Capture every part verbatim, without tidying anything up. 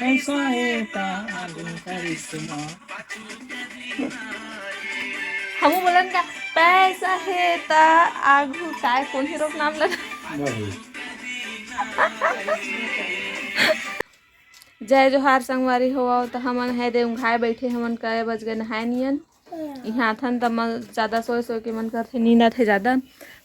पैसा हे ता आगू करिश्मा। हमू बोलन का, पैसा हे ता आगू, काय कोन हीरो के नाम लगा? वही। जय जोहार संगवारी हो। त हमन हे दे उंघाए बैठे हमन, कए बज गए नहाए नियन। इहाँ आथन त मन ज्यादा सोए सोए के मन करथे, नींद आथे ज्यादा।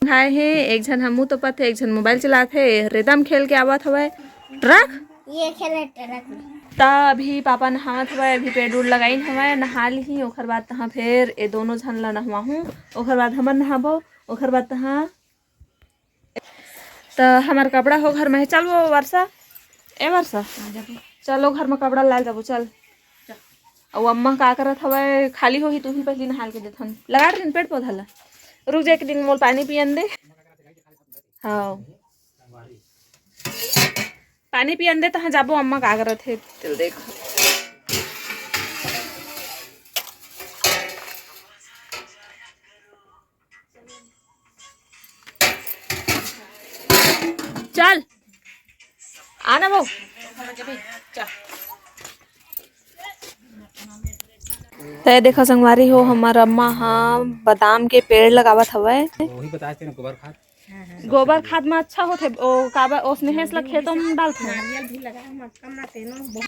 उंघाए हे, एक झन हमू तो पथे, एक झन मोबाइल चलाथे, रेता म खेल के आवत हवय। ट्रक? ये खेले ट्रक में। त अभी पापा नहावत हवय, अभी पेड़ उड़ लगाइन हवय, नहा लिही, ओखर बाद तहाँ फेर ए दोनों झन ला नहवाहूँ, ओखर बाद हमन नहाबो, ओखर बाद तहाँ त हमर कपड़ा हो घर में हे। चल वो वर्षा, ए वर्षा, चलो घर में कपड़ा लाल जाबो, चल। अउ अम्मा का करत हवय, खाली होही तुही पहली नहाल के देथन, लगा रहिन पेड़ पौधा ला। रुक जा, एक दिन मोल पानी पियन दे। हाँ, पानी पियन दे, तहाँ जाबो अम्मा का करत हे, चल देख। चल, आना वो। त ये देखो संगवारी हो, हमर अम्मा ह बादाम के पेड़ लगावत हवय। वही बताए थे ना, गोबर खाद। गोबर खाद में अच्छा होथे, ओ काबर ओसने हेस ला खेतों में डालथे। नारियल भी लगा, हम कम ना तेनो बहुत।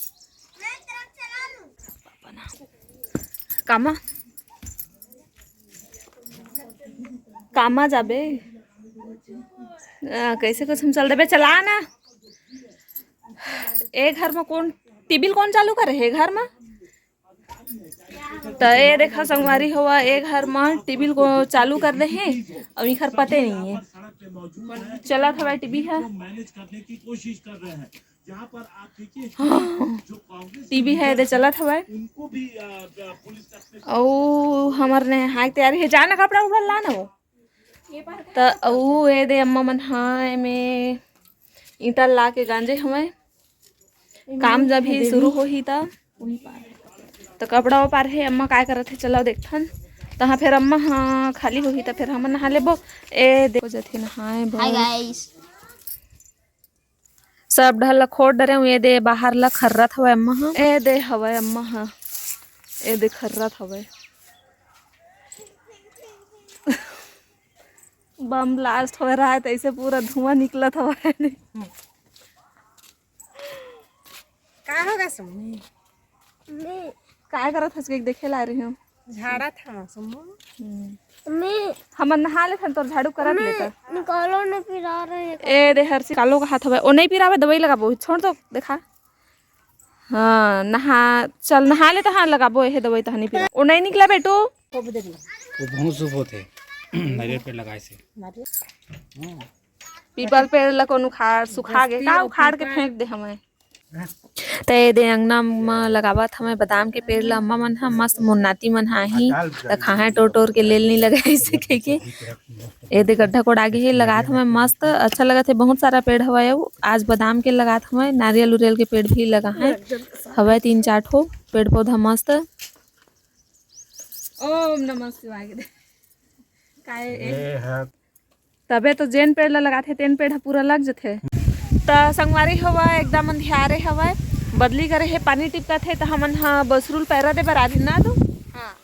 कामा, कामा जाबे। आ, कैसे कुछ हम चल देबे, चला ना। ए घर में कौन टीवी ल कौन चालू करे हे घर में? त ए देखा संगवारी होवा, ए घर में टीवी ल को चालू कर दे हे, अउ इखर पते नहीं है। चलत हवय टीवी ह। हाँ, टीवी ह, एदे चलत हवय। अउ हमर नहाय के तैयारी हे, जा ना कपड़ा उपड़ा ला ना वो। त अउ एदे अम्मा मन ह एमे ईंटा ला के गांजे हवय। काम जब ही शुरू होही त, त कपड़ा ओपार हे, अम्मा काय करत हे, चलो देखथन। तहाँ फेर अम्मा ह खाली होही त फेर हमन नहा लेबो। ए देखो जथे नहाए बर। Hi guys. सब डहर ला खोद डरे हूँ, ये दे बाहर ला खर्रत हवय अम्मा ह। ए दे हवय अम्मा ह, ए दे खर्रत हवय। बम ब्लास्ट हो रहा है, तैसे पूरा धुआं निकलत हवय। का होगा सुम्मी? मैं काय करत हस के देखे ला रही हूँ। झाड़ा था सुम्मू। हम्म। मैं हमन नहा लेथन, तोर झाड़ू करत मैं लेता। निकालो न पिरा रहे हैं। ए दे हर्षी कालो का हाथ हवय, ओ नहीं पिरावे, दवाई लगाबो, छोड़ तो देखा। हाँ नहा, चल नहा ले, तहाँ लगाबो एहे दवाई, तहाँ नहीं पिरा, ओ नहीं निकला बेटू। वो बहुत शुभ होते। नारियल पेड़ लगाए से। पीपल पेड़ ला कौन उखाड़, सुखा गे का, उखाड़ के फेंक दे हमें। त ए दे अंगना म लगावत हवय बादाम के पेड़ ल अम्मा मन ह। मस्त मोर नाती मन ह आही त खाहे टोर टोर के लेल नइ लगे अइसे कहिके। ए दे गड्ढा कोड़ा गे हे, लगात हवय मस्त अच्छा लगत हे। बहुत सारा पेड़ हवय अउ आज बादाम के लगात हवय, नारियल उरियल के पेड़ भी लगा है हवय तीन चार ठो पेड़ पौधा मस्त। ओम नमः शिवाय। काय ए? ए ह तबे तो जेन पेड़ ला लगाथे तेन पेड़ ह पूरा लग जथे। त संगवारी होवा एकदम अंधियारे हवय, बदली करे हे, पानी टिपकत हे, त हमन ह बसरू ल पैरा दे बर आए रहे ना दू? हाँ,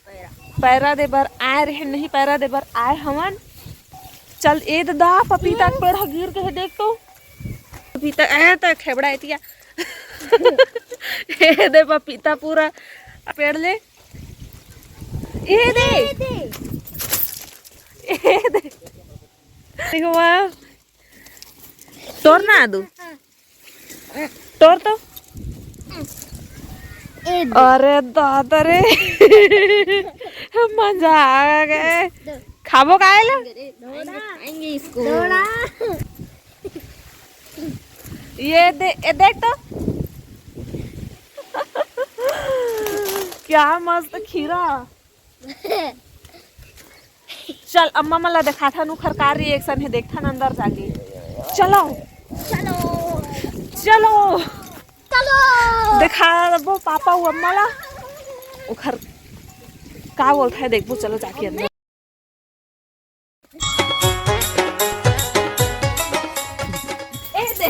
पैरा। पैरा दे बर आए रहे, नहीं पैरा दे बर आए हवन। चल ए ददा, पपीता के पेड़ ह गिर के हे, देख तो। पपीता ए त खेबड़ा एतिया। ए दे पपीता पूरा पेड़ ले। ए दे। ए दे। ए दे। देखो वाह, तोर ना दू, तोर तो। ए दे। अरे दादा रे, मजा आ गए। खाबो काहे ला? खाएंगे इसको। ये दे, ए देख तो, क्या मस्त खीरा। चल अम्मा मन ला देखाथन, उखर का reaction हे, देखथन अंदर जाके। चलो, चलो, चलो, चलो। देखा दबो पापा अउ अम्मा ला, उखर का बोलथे, देखबो। चलो जाके अंदर। ए दे।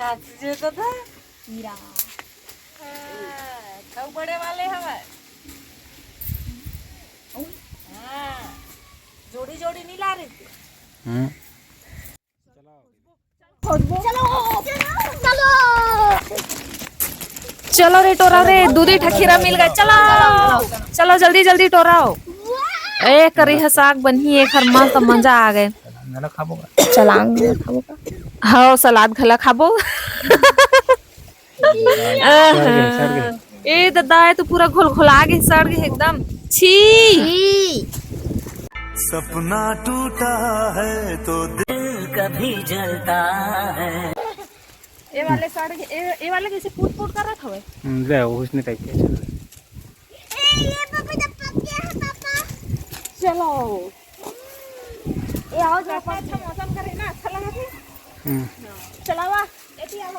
आज जे तो था। हीरा। हाँ, अउ बड़े वाले हवय। हाँ, जोड़ी जोड़ी नहीं ला रहे थे। हम्म। चलो, चलो। चलो रे टोरा रे, दू दू ठा खीरा मिल गए। चलो, चलो जल्दी जल्दी टोराओ। ए करिहा साग बनही, एखर मस्त मजा आ गए। घला खाबो का? चलांग घला खाबो का? हव, सलाद घला खाबो। सड़ गे, सड़ गे। ए ददा, ए तो पूरा घोलघोला गे, सड़ गे एकदम। छी। सपना टूटा है तो दिल कभी जलता है। ए वाले सड़ गे, ए, ए वाले जैसे फूट फूट करत हवे। हम्म, ले, उसने टाइप के। ए, ये पपीता पक गया है, पापा। चलो। ए, आओ, पापा, अच्छा मौसम करे ना, अच्छा लगा थे। हम्म। चलावा, एती आओ।